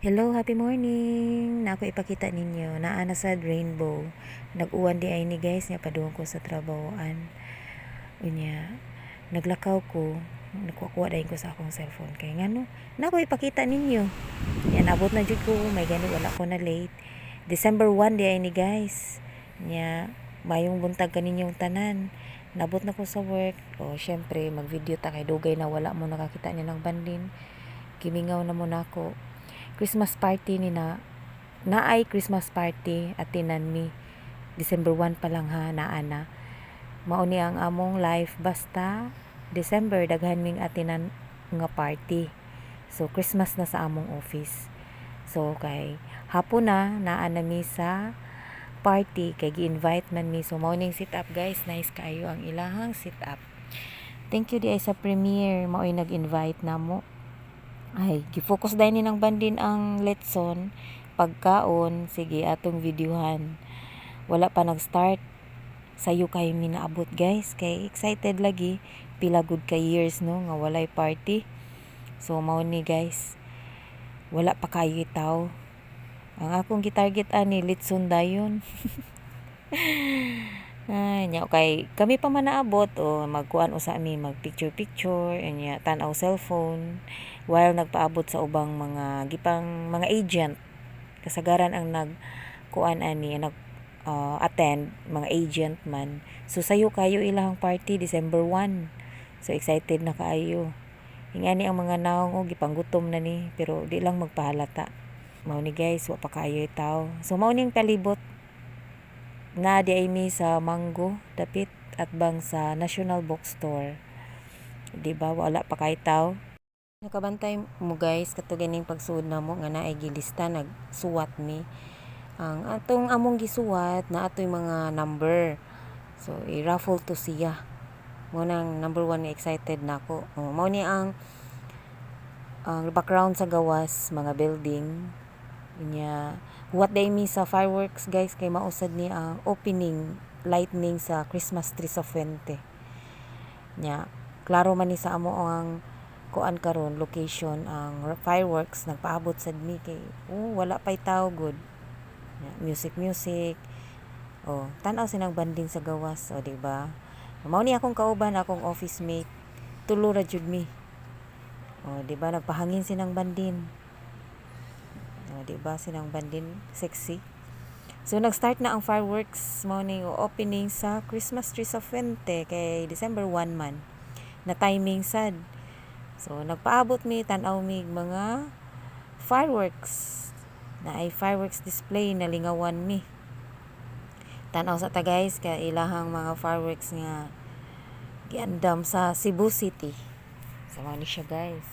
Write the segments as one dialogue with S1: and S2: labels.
S1: Hello, happy morning! Na ako ipakita ninyo, naa na sa rainbow. Nag-uwan diay ni, guys, nga padung ko sa trabahoan. Unya, naglakaw ko, nagkuha dayon ko sa akong cellphone kay ngano, na ako ipakita ninyo. Yan, abot na jud ko, may gani wala ko na late. December 1 diay ni, guys. Nya, mayong buntag kaninyong tanan. Nabot na ko sa work. O, syempre, mag-video ta kay dugay na wala mo nakakita ni ng bandin. Gimingaw na mo nako. Christmas party ni na naay Christmas party atinan mi December 1 pa lang ha, naa na. Mao ni ang among life, basta December daghan ming atinan nga party. So Christmas na sa among office. So kay hapon na, naa na mi sa party kay gi-invite man mi. So mao ning sit up, guys, nice kaayo ang ilahang sit up. Thank you diay sa Premier, mao'y nag-invite namo. Ay, gi-focus dahil ni ng bandin ang letson, pagkaon, sige atong videohan. Wala pa nag-start. Sayo kay mi naabot, guys, kay excited lagi. Pila gud ka years no nga walay party. So mao ni, guys. Wala pa kayo tao. Ang akong gitarget ani litson dayon. Ay, nya kay kami pa man naabot o magkuan usa mi, mag picture picture nya tan-aw cellphone while nagpaabot sa ubang mga gipang mga agent. Kasagaran ang nag kuan ani, nag attend, mga agent man. So sayo kayo ilahang party December 1. So excited na kaayo. Ingani ang mga naong og gipanggutom na ni pero di lang magpahalata. Mao ni, guys, wa pa kaayo tawo. So mao ning palibot na di ay mi sa Mango dapit at bang sa National Bookstore. Di ba wala pa kay tawo? Nakabantay mo, guys, kato ganing pagsuod namo nga naay gilista, nagsuwat mi. Ang atong among gisuwat na atoy mga number. So i-raffle to siya. Mo nang number one nga excited nako. Oh, mao ni ang background sa gawas, mga building. Nya huwat day mi sa fireworks, guys, kay mausad ni ang opening lightning sa Christmas tree sa Fuente. Nya klaro man ni sa amo ang kuan karon location ang fireworks, nagpaabot sad mi kay oh, wala pay tawo gud. Nya, music music. Oh, tan-aw sinang banding sa gawas, oh, di ba? Mao ni akong kauban, akong office mate. Tulo ra jud mi. Oh, di ba nagpahangin sinang bandin? Oh, di ba sinang bandin sexy? So nag-start na ang fireworks, mao ni opening sa Christmas tree sa Fuente kay December 1 man. Na timing sad. So nagpaabot mi, tan-aw mi mga fireworks. Na ay fireworks display, nalingawan mi. Tan-aw sa ta, guys, kay ilahang mga fireworks nga giandam sa Cebu City. So mao ni siya, guys.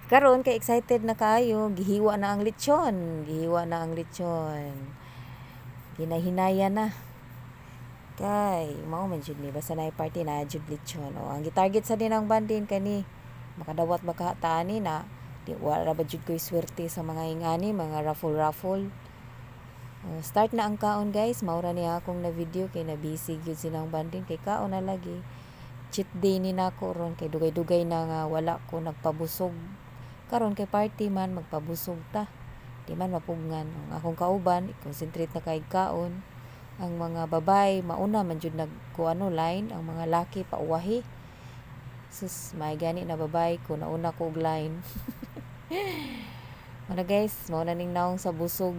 S1: Karon kay excited na kaayo, gihiwa na ang lechon, gihiwa na ang lechon. Ginahinaya na. Kay mao man jud ni basta naay party na jud lechon. O, ang gitarget sa din ang bandin kani makadawat ba ka ta ani na di wala ba jud ko'y swerte sa mga ingani, mga raffle raffle. Oh, start na ang kaon, guys. Mao ra ni akong na video kay na busy gyud silang bandin kay kaon na lagi. Cheat day ni nako ron kay dugay-dugay na nga wala ko nagpabusog. Karon kay party man, magpabusog ta. Di man mapugngan. Ang akong kauban, concentrate na kay kaon. Ang mga babay mauna man jud nag kuano line, ang mga laki pauwahi. Sus, may gani na babay ko nauna ko og line. Mana, guys, mao na ning naong sa busog.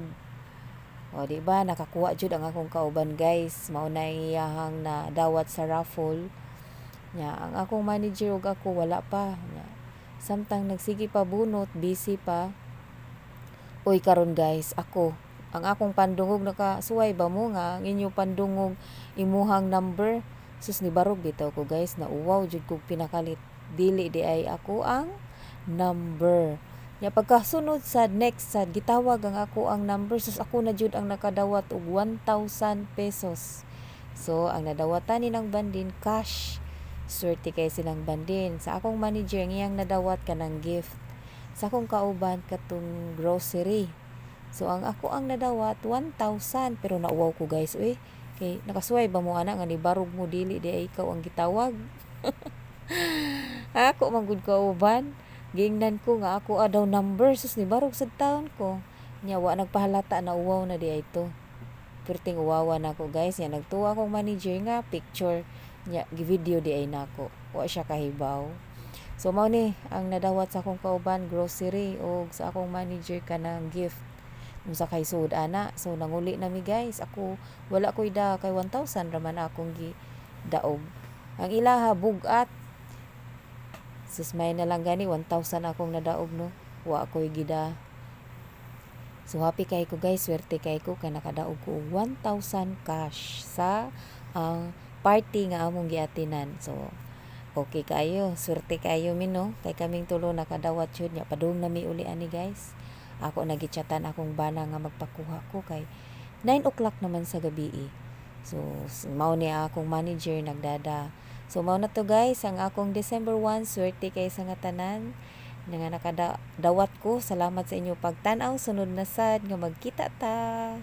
S1: O, di ba nakakuha jud ang akong kauban, guys. Mao na iyahang na dawat sa raffle. Nya ang akong manager ug ako wala pa. Nya samtang nagsige pa bunot, busy pa. Uy, karon, guys, ako ang akong pandungog, nakasuway ba mo nga ang inyo pandungog imuhang number? Sus, ni barog bitaw ko, guys, nauwaw jud kog pinakalit. Dili di ay ako ang number. Nya pagkasunod sad, next sad, gitawag ang ako ang number. Sus, ako na jud ang nakadawat og 1,000 pesos. So ang nadawatan ni ng bandin, cash. Swerte kay silang bandin. Sa akong manager, ang iyang nadawat kanang gift. Sa akong kauban, katong grocery. So ang ako ang nadawat 1,000, pero nauwaw ko, guys, uy. Kay nakasuway ba mo ana nga nibarog mo, dili di ay ikaw ang gitawag? Ako man gud kauban. Giingnan ko nga ako daw number, sus, nibarog sad taon ko. Nya wa nagpahalata na uwaw na diay to. Perting uwawa nako, guys. Nya nagtuwa akong manager nga picture nya, gi-video diay nako. Wa siya kahibaw. So mao ni ang nadawat sa akong kauban, grocery, og sa akong manager kanang gift. Unsa kay sud ana. So nanguli na mi, guys. Ako wala ko'y da kay 1,000 ra man akong gi daog. Ang ilaha bug-at. Sus, may na lang gani 1,000 akong nadaog, no. Wa ko'y gida. So happy kay ko, guys, swerte kay ko kay nakadaog ko og 1,000 cash sa ang party nga among giatinan. So okay kaayo, swerte kaayo mi, no, kay kaming tulo nakadawat jud. Nya padung na mi uli ani, guys. Ako nagichatan akong bana nga magpakuha ko kay 9 o'clock naman sa gabi. So mao ni akong manager nagdada. So mao na to, guys, ang akong December 1, swerte kay sa nga tanan nga nakadawat ko. Salamat sa inyo pagtan-aw. Sunod na sad nga magkita ta.